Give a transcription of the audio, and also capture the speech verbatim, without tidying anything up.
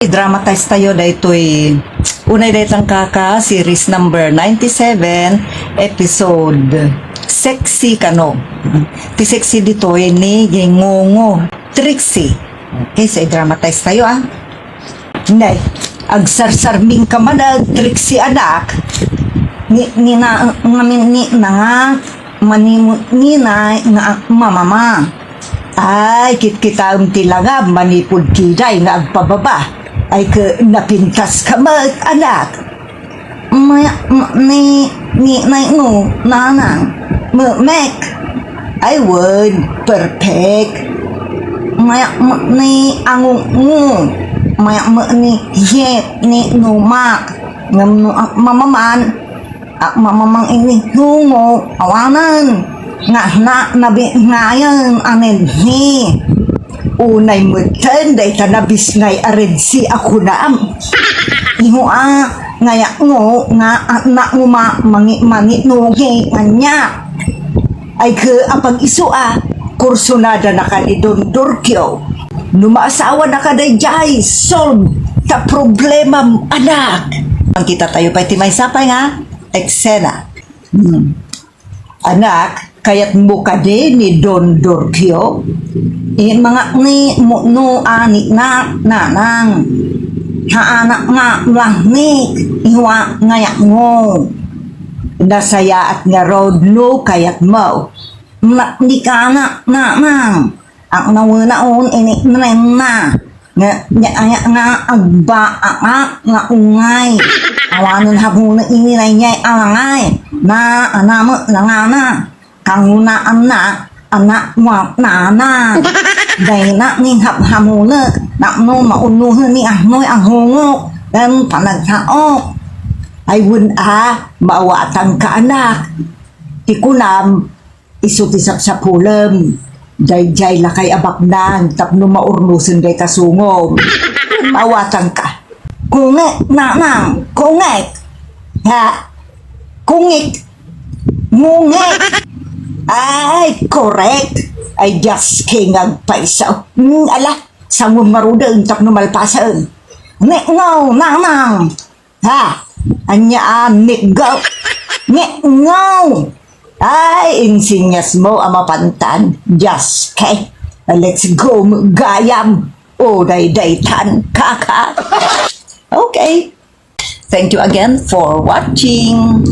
I-dramatize tayo daytoy. Unay daytan kaka, series number ninety-seven, episode Sexy Kano. Ti sexy ditoy ni Gingungo, Trixie. Okay, so i-dramatize tayo, ah. Nay, agsarsarming ka man, ah, Trixie, anak. Ni, ni na, ngamin ni na nga, manimut ni na nga mamama. Ay, kitkitaem ti langam manipud kiday nga agpababa. Ay, ke, napintas ka met, anak. Maya, ma, ni, ni, nay, no, nanang. Memek. Ay, wen, perfect. Maya, ma, ni, angungu. Maya, ma, ni, yep, ni, numak. Ngem no, ah, mamaman. Ak mamamang ini hungo, awanen. Nga na, nabingayan, anen, ni. Unay metten, dayta nabisngay a Red Sea a kunam. Iho a, ngayakngo, nga, ah, na, uma, mangi, mangi, nugi, kanya. Ay ke, apag isu a, kursunada na ka ni Don Dorkio. No maasawa na ka dayjay, solve ta problemam, anak. Ang kita tayo pa iti may sapay nga, eksena. Hmm. Anak, kayatmo kadi ni Don Dorkio? Eh, mangakni mo no ani na, nanang. Ha anak nga, lahnik, iwa ngayakngo. Nasayaat nga road no kayatmo. Nakni ka na, nanang. Ang nawenaon ini nenna. Nga, nga, nga, nga agbaak nga ungay. Awanen habuno ini nayay alangay. Na, anamo, langana. Kangunaanna, anak, wa, nana. Dayna ni haphamunek. Nakno maunuhen ni ahnoy a hungok. Ken panagsaok. Ay, wen a, maawatan ka, anak. Ti kunam, isu ti sapsapulem. Dayjay lakay a baknang tapno maurnosen dayta sungom. Awatanka. Kungek, nanang, kungek. Ha? Kungek. Ngungek. Ay, correct. Ay, just king agpayso. Hmm, ala, sangom ngaruden tapno malpasen. Ngek, ngo, nanang. Ha? Ania a mikgaw? Nge-, ngaw! Ay, insinyas mo a mapantan. Just kay. Let's go, gayam. O, daydaytan, kaka. Okay. Thank you again for watching.